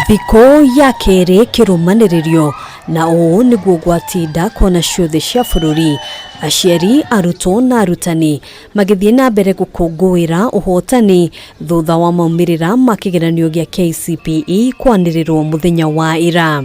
Thikũ ya kerĩ kĩrũmanĩrĩrio na ũũ nĩguo gwatinda kona ciothe cia bũrũri, aciari, arutwo na arutani magĩthiĩ na mbere gũkũngũĩra ũhotani thutha wa maumĩrĩra ma kĩgeranio gĩa KCPE kwanĩrĩrwo mũthenya wa ira.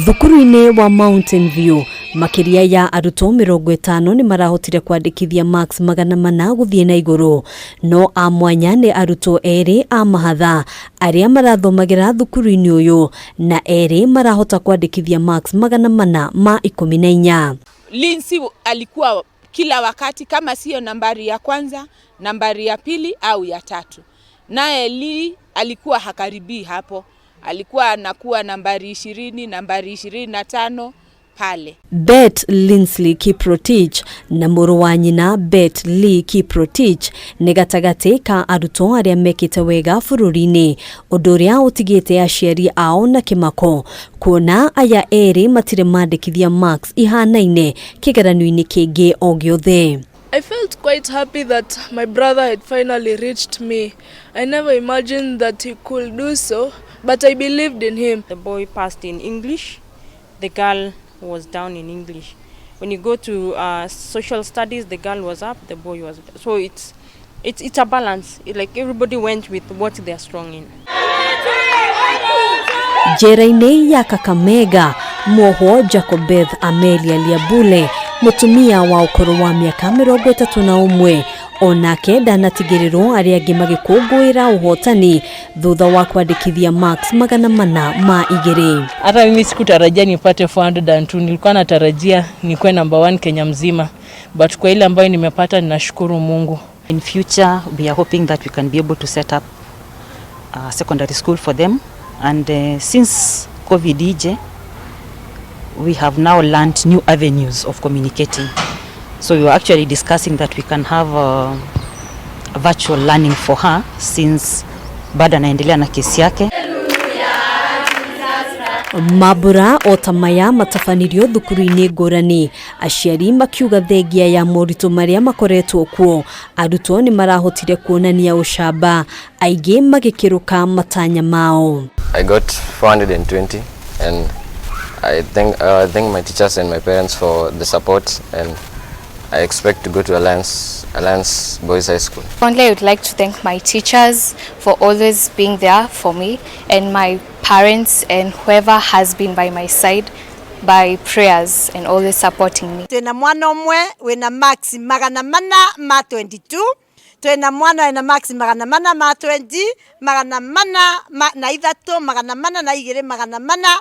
Thukuru-inĩ wa Mountain View makĩria ya arutwo 50 nĩ marahotire kwandĩkithia marks 400 gũthiĩ na igũrũ. No a mwanya nĩ arutwo erĩ a mahatha arĩa marathomagĩra thukuru-inĩ ũyũ na erĩ marahota kwandĩkithia marks 414. Lindsay alikuwa kila wakati kama sio nambari ya kwanza, nambari ya pili au ya tatu. Naye Lee alikuwa hakaribii hapo, alikuwa anakuwa nambari 20, nambari 25 pale. Bet Linsley Kiprotich na mũrũ wa nyina Bet Lee Kiprotich nĩ gatagatĩ ka arutwo arĩa mekĩte wega bũrũri-inĩ, ũndũ ũrĩa ũtigĩte aciari ao na kĩmako kuona aya erĩ matirĩ mandĩkithia marks ihanaine kĩgeranio-inĩ kĩngĩ o gĩothe. I felt quite happy that my brother had finally reached me. I never imagined that he could do so, but I believed in him. The boy passed in English, the girl was down in English. When you go to social studies, the girl was up, the boy was down. So it's a balance. Like everybody went with what they are strong in. Njera-inĩ ya Kakamega mwohwo Jacobeth Amelia Liabule, mũtumia wa ũkũrũ wa mĩaka 31, onake ndanatigĩrĩrwo arĩa angĩ magĩkũngũĩra ũhotani thutha wa kwandĩkithia marks 402. Hata mimi sikutarajia nipate 402, nilikuwa natarajia nikuwe number one Kenya mzima, but kwa ile ambayo nimepata ninashukuru Mungu. In future, we are hoping that we can be able to set up a secondary school for them. And since COVID ije, we have now learned new avenues of communicating. So we were actually discussing that we can have a virtual learning for her since bado anaendelea na kesi yake. Mambura o ta maya matabanirio thukuru-inĩ ngũrani, aciari makiuga thengia ya moritũ marĩa makoretwo kuo, arutwo nĩ marahotire kuonania ũcamba, aingĩ magĩkĩrũka matanya mao. I got 420 and I thank my teachers and my parents for the support, and I expect to go to Alliance Boys High School. Only I would like to thank my teachers for always being there for me, and my parents and whoever has been by my side by prayers and always supporting me. Twina mwana ũmwe wĩna marks 422, twina mwana wĩna marks 420, 403, 402, 400.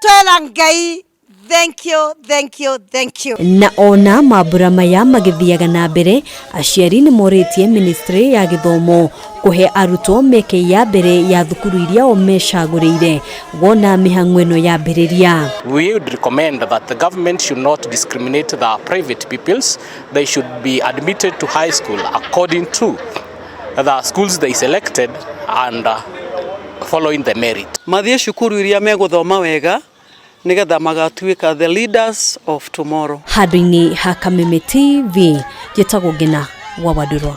Twera Ngai thank you, thank you, thank you. Na ona mambura maya magĩthiaga na mbere, aciari nĩ morĩtie ministry ya gĩthomo kũhe arutwo mĩeke ya mbere ya thukuru iria o mecagũrĩire wona mĩhang'o ĩno yambĩrĩria. We would recommend that the government should not discriminate the private pupils. They should be admitted to high school according to the schools they selected and following the merit. Mathiĩ cukuru iria megũthoma wega nĩgetha magatuĩka the leaders of tomorrow. Handũ-inĩ ha Kameme TV, njĩtagwo Ngina wa Wandũrwa.